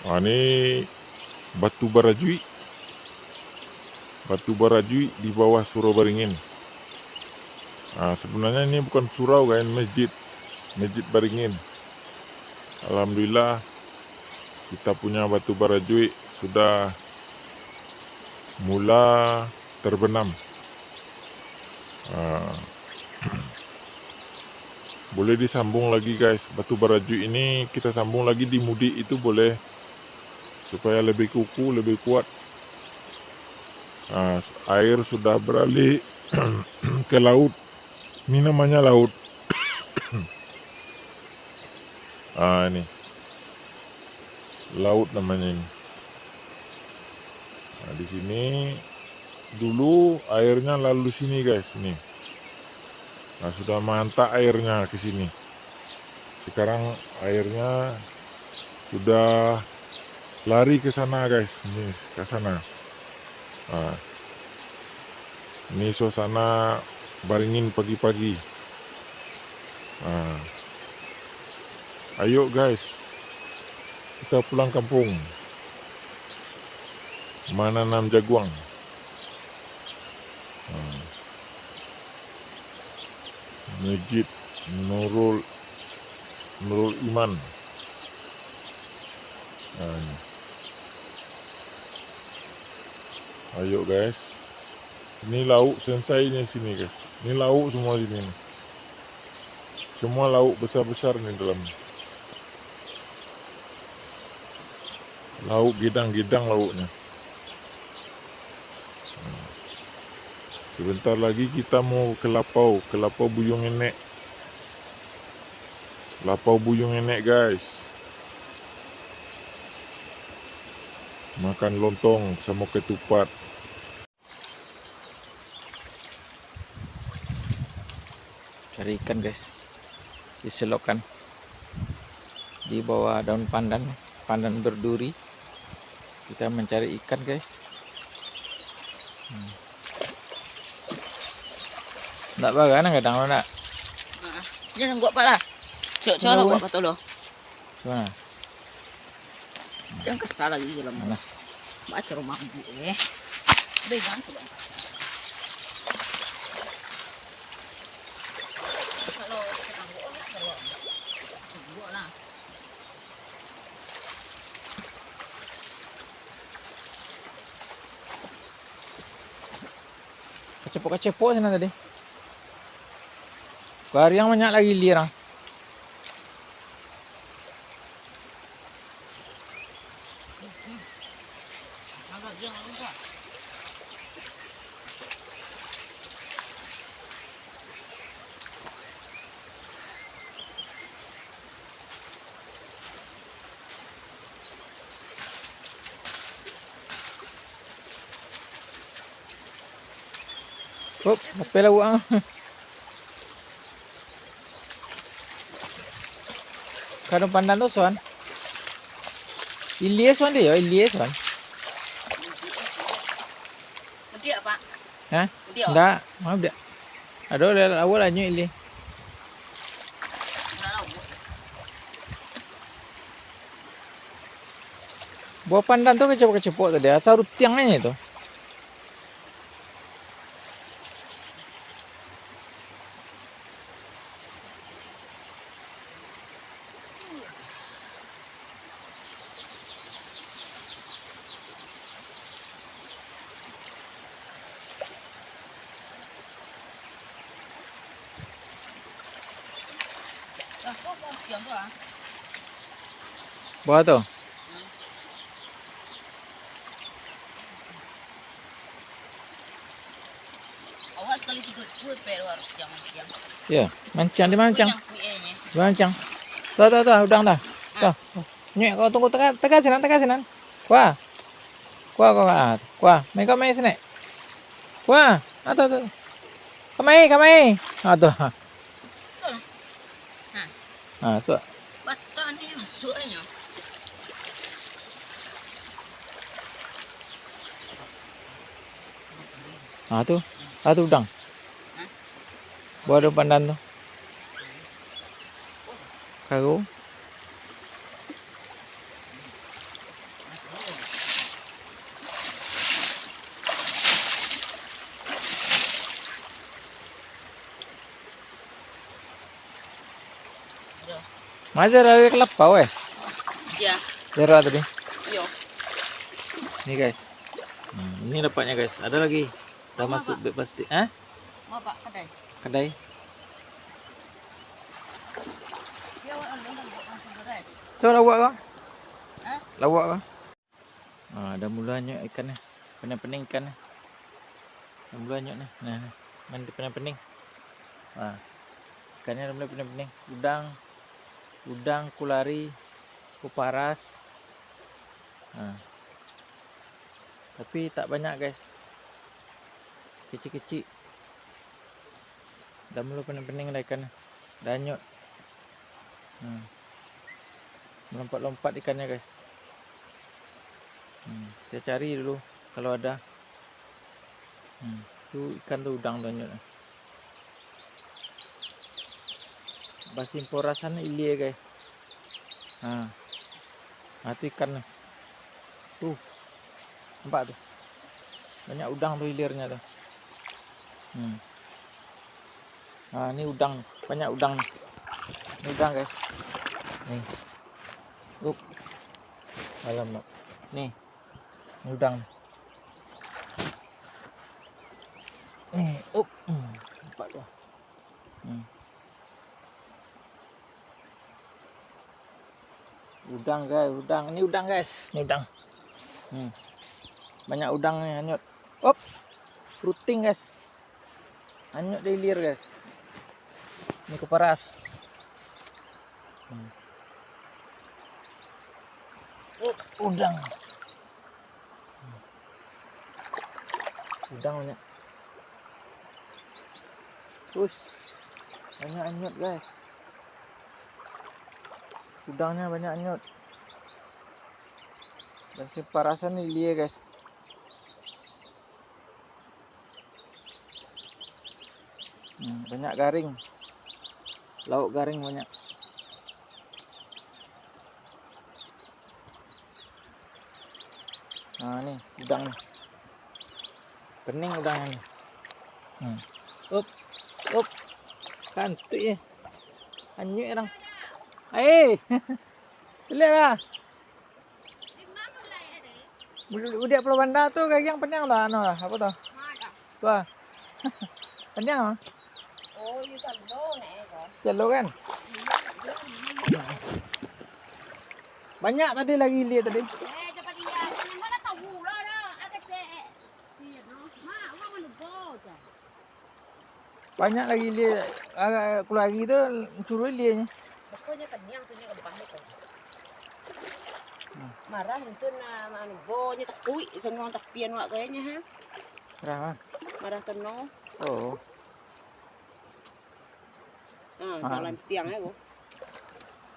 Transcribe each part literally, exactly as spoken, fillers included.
Ha, ni batu barajuik. Batu barajuik di bawah surau Baringin. Ha, sebenarnya ini bukan surau, kan, masjid. Masjid Baringin. Alhamdulillah, kita punya batu barajuik sudah mula terbenam. Ha. Boleh disambung lagi, guys. Batu barajuik ini kita sambung lagi di mudik itu boleh, supaya lebih kukuh, lebih kuat. Ha, air sudah beralih ke laut. Ini namanya laut. Ah, ini. Laut namanya ini. Nah, di sini dulu airnya lalu sini, guys, nih. Nah, sudah mantak airnya ke sini. Sekarang airnya sudah lari ke sana, guys. Nih, ke sana. Ah. Ini suasana Baringin pagi-pagi. Ah. Ayo, guys, kita pulang kampung. Mananam jaguang. Ah. Masjid Nurul, Nurul Iman. Nah, ini. Ayo, guys. Ini lauk sensai ni sini, guys. Ini lauk semua sini ni. Semua lauk besar-besar ni dalam. Lauk gedang-gedang lauknya. Hmm. Sebentar lagi kita mau ke lapau, ke lapau Buyuang Enek. Lapau Buyuang Enek, guys. Makan lontong samo ketupat. Cari ikan, guys. Di selokan. Di bawah daun pandan, pandan berduri. Kita mencari ikan, guys. Hmm. Ndak baganang kadang lo, ndak? Heeh. Jangan gua apalah. Cok, cok lo gua apa tu lo? Cuma. Yang kesal lagi dalam. Mana? Baca rumah bu eh. Begang tu, Bang. Kalau kita buat lah, kalau buat lah. Kacepok-kacepok sinan tadi. Gariang banyak lagi ilia. Hop, ape lah uang? Kadang pandan tu, Son. Ilia, Son, dia, ilia, Son. Mudiak, Pak. Hah? Mudiak. Ndak, mau dia. Aduh, awal lah nyo ilia. Buah pandan tu kacepok-kacepok tadi, asa rutiang aja tu. Buah tu. Awak sekali tiga puluh pe harus jangan siang. Ya, mancang, dia mancang. Yang kuih eh, ni. Dia mancang. Tuh, tuh, tuh, udang dah. Tuh. Nyek, kau tunggu, tegak, tegak sinan, tegak sinan. Kuah. Kuah, kuah, kuah. Kuah. Mai kau mai sini. Kuah. Ah, tuh, tuh. Kau mai, kau mai. Ah, tuh. Masuk lah. Ha. Ah, masuk. Batang ni masuk aja. Ah, tu. Ah, tu udang. Ha? Buah daun pandan tu. Karo. Masih ada lagi kelapa, weh. Ya. Zara tadi. Yo. Ni, guys. Hmm, ini dapatnya, guys. Ada lagi. Dah masuk bag plastik, eh? Mau, Pak, kedai. Kedai. Dia awak lalu kan buat langsung kedai. Coba lawak kau. Hah? Lawak kau. Ha, dah mula anyuik ikan ni. Pening-pening ikan ni. Dah mula anyuik ni. Nah, nah. Main pening-pening. Ha. Ikan ni dah mula pening-pening. Udang. Udang, kulari, kuparas. Ha. Tapi tak banyak, guys. Kecik-kecik. Dah mula pening-pening dah ikan ni. Dah anyuik. Hmm. Melompat-lompat ikannya, guys. Hmm. Saya cari dulu kalau ada. Hmm. Tu ikan tu udang tu anyuik. Basimpau rasan ilia, guys. Ha. Ha, tu ikan tu. Tu. Nampak tu. Banyak udang tu ilirnya tu. Hmm. Ha, ni udang. Banyak udang ni. Ni udang, guys. Ni. Up. Alamak. Ni. Ni udang. Ni. Up. Hmm. Nampak tu. Hmm. Udang, guys, udang. Ini udang, guys. Ini udang. Hmm. Banyak udang ni, anyuik. Op. Ruting, guys. Anyuik di ilia, guys. Ini kuparas. Hmm. Op, udang. Udang banyak. Us, banyak anyuik, guys. Udangnya banyak anyuik. Basimpau rasan ilia, guys. Hmm, banyak garing. Lauk garing banyak. Nah, ni udang ni. Pening udang ni. Hmm. Up, up. Kantuik ye. Anyuik urang. Ai. Lihat lah. Udiak Pulau Banda tu gagiang paniang tu, anu lah, apa tu? Wah. Paniang ah. Oh, iyo, calo nek ko. Calo kan? Banyak tadi lagi ilia tadi. Eh, cepat dia. Jangan mana tahu lah dah. Ada cek. Iya, no. Mak, awak mana bau tu? Banyak lagi ilia, agak keluar lagi tu, curu ilianyo. Pokoknyo kenyang tu nyo kebah tu. Marah tu nah, mano bonyo takuik sanguang tapian wak kayaknyo, ha. Marah, ah. Marah keno. Oh. Ha, ah. Jalan tiang aku.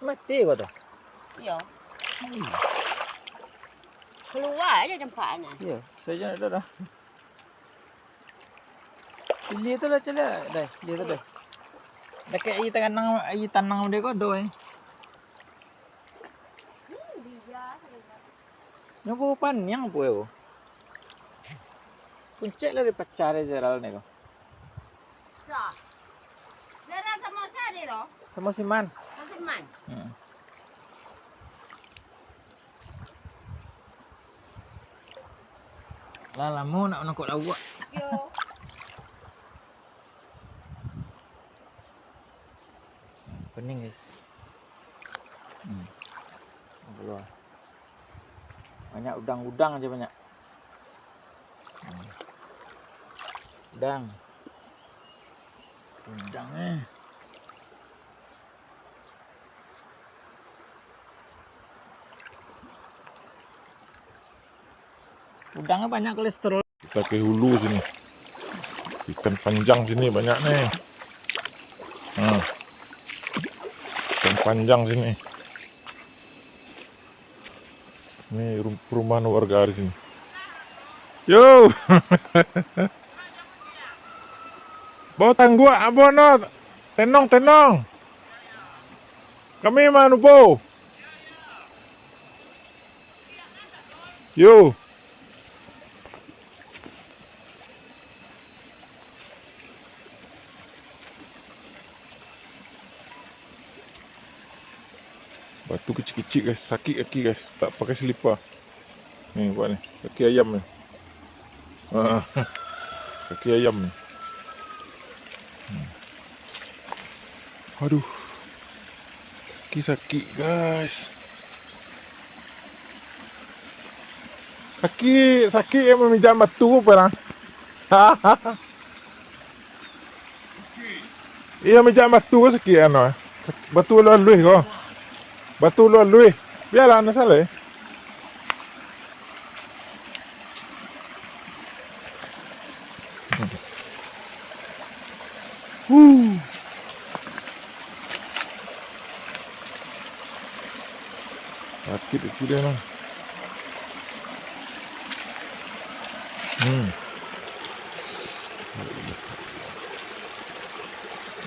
Mati kau tu. Iyo. Hmm. Keluar aja campaknyo. Iyo, saja dah dah. Ilia tu lah, caliak, dai, ilia tu, dai. Dakek aia tanang, aia tanang dia ko do, eh. Nyo ko paniang pun, eh, ko. Puncak lah dipacah dek Zeral ni ko. Dah. Zeral samo sia dek tu? Samo Siman. Samo Siman. Hmm. Lah lamo nak manangkok lauak. Yo. Pening, guys. Hmm. Keluar. Banyak udang-udang aja banyak. Hmm. Udang. Udang, eh. Udang banyak kolesterol. Kita ke hulu sini. Ikan panjang sini banyak nih. Nah. Ikan panjang sini. Ini rum-, perumahan warga di sini. Yo. Bawa tangguak, abah no. Tenong, tenong. Kami manubo. Yo. Cik guys, sakik kaki guys, tak pakai selipar. Ni buat ni, kaki ayam ni. Ha, kaki ayam ni. Hmm. Aduh. Kaki sakik guys. Kaki sakik yang mamijak batu apa lah? Iyo, mijak batu ko sakik anu, eh. Batu aluih-aluih ko. Batu aluih-aluih. Bialah, ndak salah, eh. Huh. Sakik kaki dia nah. Hmm.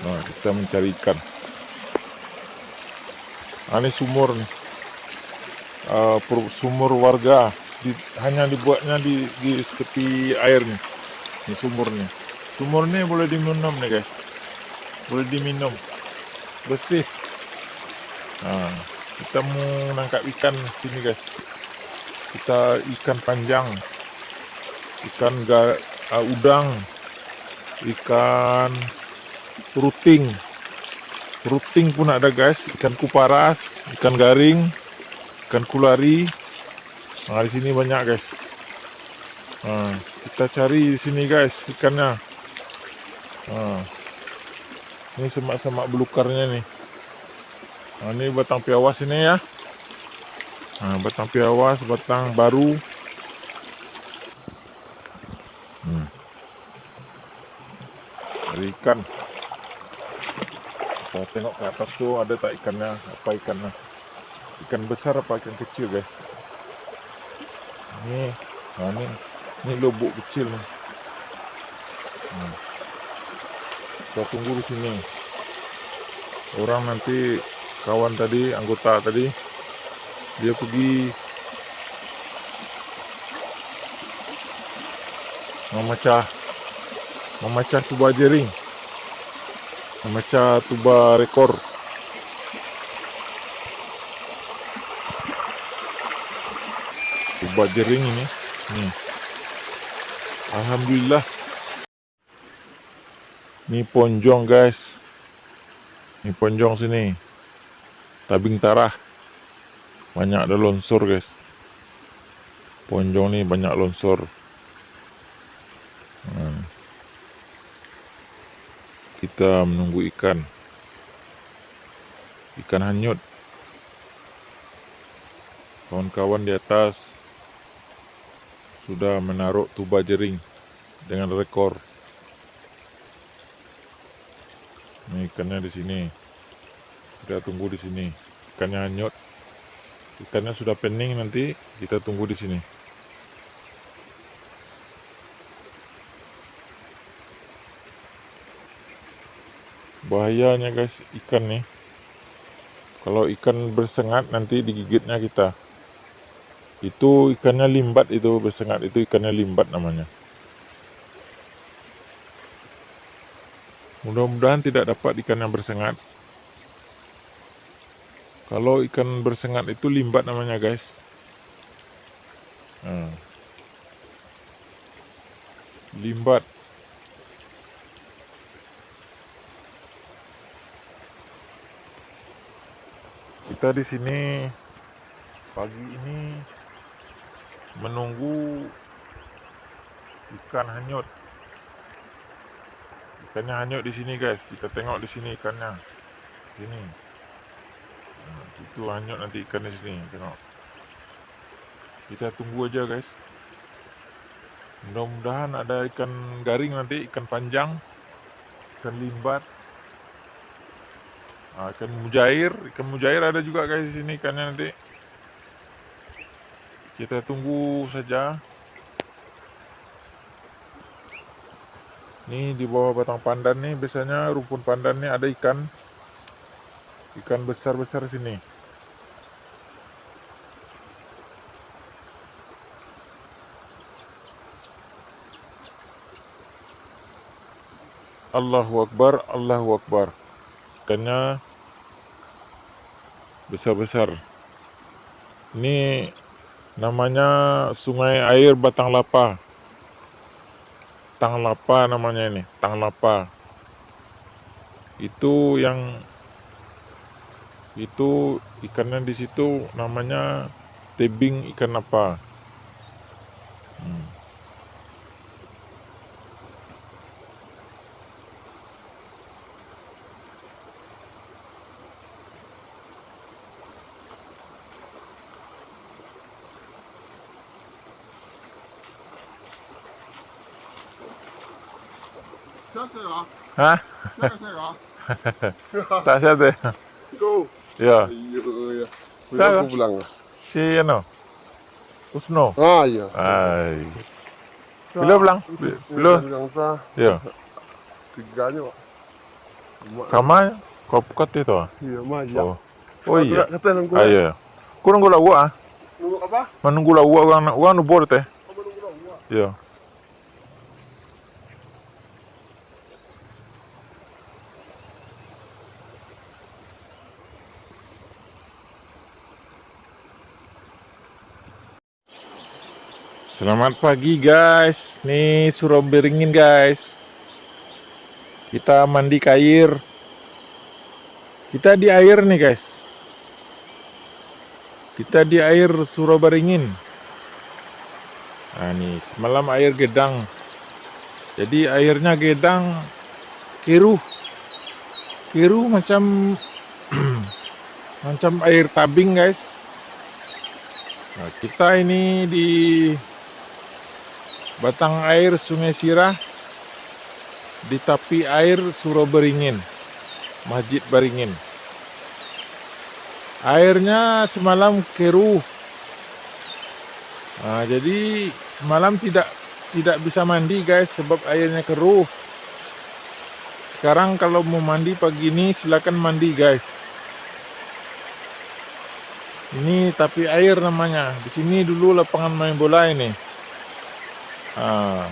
Nah, kita mencari ikan. Ah, ini sumur nih. Ah, per-, sumur warga di, hanya dibuatnya di, di tepi air nih. Ini sumur nih. Sumur nih boleh diminum nih, guys. Boleh diminum. Bersih. Nah, kita mau nangkap ikan sini, guys. Kita ikan panjang, ikan ga-, ah, udang, ikan ruting. Ruting pun ada, guys. Ikan kuparas, ikan garing, ikan kulari. Nah, di sini banyak, guys. Nah, kita cari di sini, guys, ikannya. Nah, ini semak-semak belukarnya nih. Nah, ini batang piawas ini ya. Nah, batang piawas, batang baru. Hmm. Ada ikan. Kita tengok ke atas tu ada tak ikannya, apa ikannya. Ikan besar apa ikan kecil, guys. Ni, nah ni, ni lubuk kecil ni. Hmm. Kita tunggu di sini. Orang nanti, kawan tadi, anggota tadi, dia pergi mamacah, mamacah tuba jering, mamacah tuba rekor. Tuba jering ini. Nih. Alhamdulillah. Ni ponjong, guys. Ni ponjong sini. Tabing tarah. Banyak ada longsor, guys. Ponjong ni banyak longsor. Hmm. Kita menunggu ikan. Ikan hanyut. Kawan-kawan di atas sudah menaruh tuba jering dengan rekor. Ini ikannya di sini. Kita tunggu di sini. Ikannya hanyut. Ikannya sudah pening nanti, kita tunggu di sini. Bahayanya, guys, ikan nih. Kalau ikan bersengat, nanti digigitnya kita. Itu ikannya limbat itu, bersengat itu ikannya limbat namanya. Mudah-mudahan tidak dapat ikan yang bersengat. Kalau ikan bersengat itu limbat namanya, guys. Nah. Limbat. Kita di sini pagi ini menunggu ikan hanyut. Ikannya hanyut di sini, guys. Kita tengok di sini ikannya. Sini. Nah, itu hanyut nanti ikan di sini. Tengok. Kita tunggu aja, guys. Mudah-mudahan ada ikan garing nanti, ikan panjang, ikan limbat. Ah, ikan mujair, ikan mujair ada juga, guys, di sini ikannya nanti. Kita tunggu saja. Ni di bawah batang pandan ni, biasanya rumpun pandan ni ada ikan. Ikan besar-besar sini. Allahu Akbar, Allahu Akbar. Ikannya besar-besar. Ini namanya Sungai Air Batang Lapa. Tang Lapa namanya ini, Tang Lapa. Itu yang, itu ikannya di situ namanya tebing ikan apa. Hmm. Hah? Tak siap tu. Yo. Iyo, iyo. Siapa? Aku pulang lah. Si anu. Usno. Ah, iyo. Ai. Bilo pulang? Bilo? Bilo pulang tu. Yo. Tiga nyo. Kama? Kau pukat itu ah? Iyo, mah, iyo. Oh. Oh, iyo. Kata, kata nunggu. Ah, iyo. Kau nunggu lauak ah? Nunggu apa? Manunggu lauak urang, urang nubo teh. Oh, manunggu lauak. Iyo. Selamat pagi, guys. Ni Surau Beringin, guys. Kita mandi ke air. Kita di air nih, guys. Kita di air Surau Baringin. Nah, ni semalam air gedang. Jadi airnya gedang, keruh. Keruh macam macam air tabing, guys. Nah, kita ini di batang air Sungai Sirah, di tapi air Surau Beringin, Masjid Baringin. Airnya semalam keruh. Nah, jadi semalam tidak, tidak bisa mandi, guys, sebab airnya keruh. Sekarang kalau mau mandi pagi ini, silakan mandi, guys. Ini tapi air namanya. Di sini dulu lapangan main bola ini. Ah,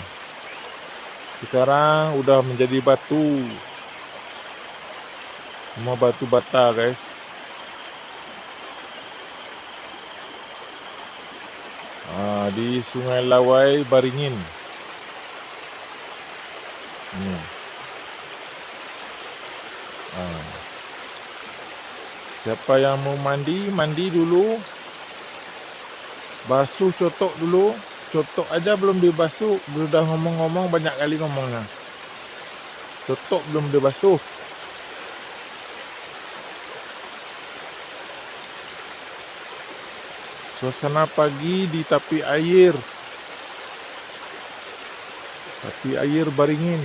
sekarang udah menjadi batu. Rumah batu bata, guys. Ah, di Sungai Lawai Baringin. Ni. Ah. Siapa yang mau mandi, mandi dulu. Basuh cotok dulu. Cotok aja belum dibasuh, udah ngomong-ngomong, banyak kali ngomongnya. Cotok belum dibasuh. Suasana pagi di tapi air. Tapi air Baringin.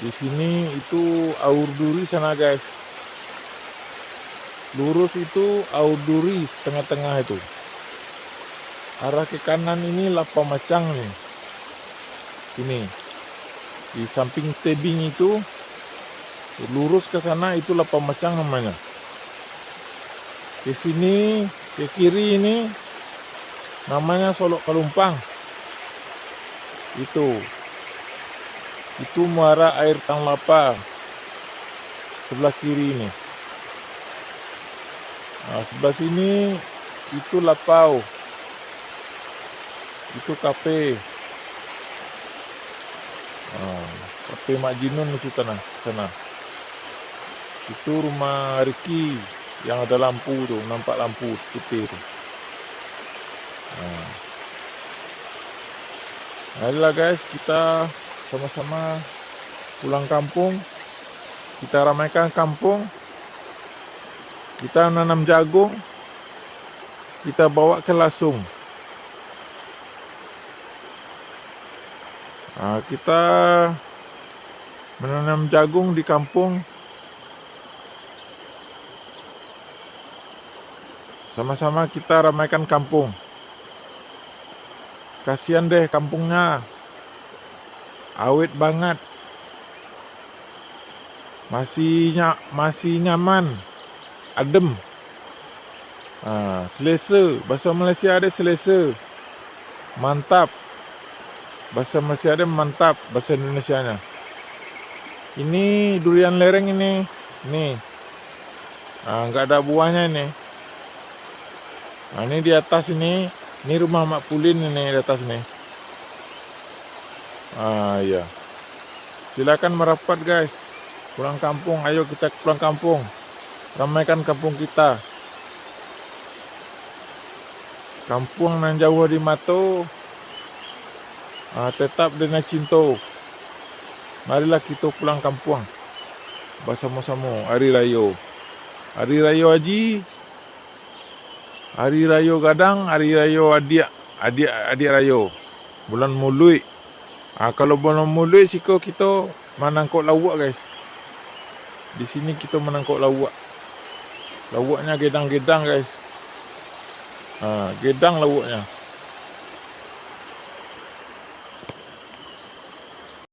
Di sini itu aur duri sana, guys. Lurus itu aur duri tengah-tengah itu. Arah ke kanan ini Lapa Macang ni. Sini. Di samping tebing itu, lurus ke sana, itu Lapa Macang namanya. Ke sini, ke kiri ini, namanya Solok Kalumpang. Itu. Itu muara air Tang Lapa. Sebelah kiri ini. Nah, sebelah sini itu lapau. Itu kafe. Ah, kafe Mak Jinun di situ nah, sana. Itu rumah Ricky yang ada lampu tu, nampak lampu putih tu. Ah. Ayolah guys, kita sama-sama pulang kampung. Kita ramaikan kampung. Kita nanam jagung. Kita bawa ke lasung. Ah, kita menanam jagung di kampung. Sama-sama kita ramaikan kampung. Kasian deh kampungnya. Awet banget. Masih nya-, masih nyaman. Adem. Ha, selesa. Bahasa Malaysia ada selesa. Mantap. Bahasa Malaysia ada mantap. Bahasa Indonesianya. Ini durian lereng ini. Nih. Ha, nggak ada buahnya ini. Nah, ini di atas ini, ini rumah Mak Pulin ini di atas ini. Ah, iya. Silakan merapat, guys. Pulang kampung, ayo kita pulang kampung. Ramaikan kampung kita. Kampuang nan jauah di mato, ah, tetap dena cinto. Marilah kito pulang kampuang basamo-samo ari rayo. Ari rayo Aji, ari rayo gadang, ari rayo adiak, adiak, adiak rayo. Bulan Muluik. Ah, kalau bulan Muluik siko kito manangkok lauak, guys. Di sini kito manangkok lauak. Lauaknya gedang-gedang, guys. Ah, gedang lauaknya.